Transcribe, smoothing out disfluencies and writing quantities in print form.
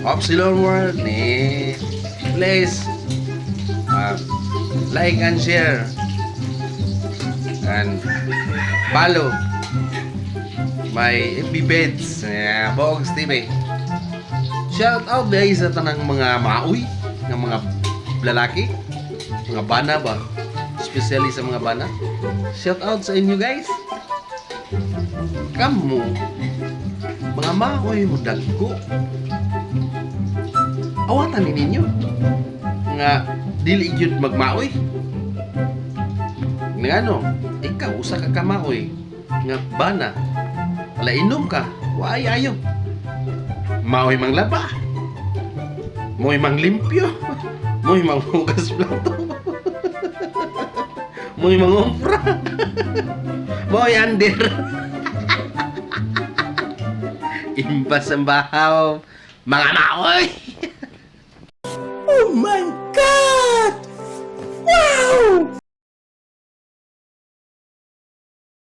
Upsilon World ni. Please like and share and follow my FB page, yeah, Bogs TV. Shout out guys sa tanang mga maoy ng mga lalaki, mga bana ba? Especially sa mga bana. Shout out sa inyo, guys. Kamo, mga maoy mo dagko. Awatan ni ninyo nga dili gyud magmaoy. Nga ano, ikaw usa ka kamaoy nga bana. Wala inom ka, waay ayo. Maoy manglaba. Mo'y manglimpyo. Mo'y manghugas plato. Mo'y mangumpra. Mo'y under. Imbas ang bahaw. Mga maoy!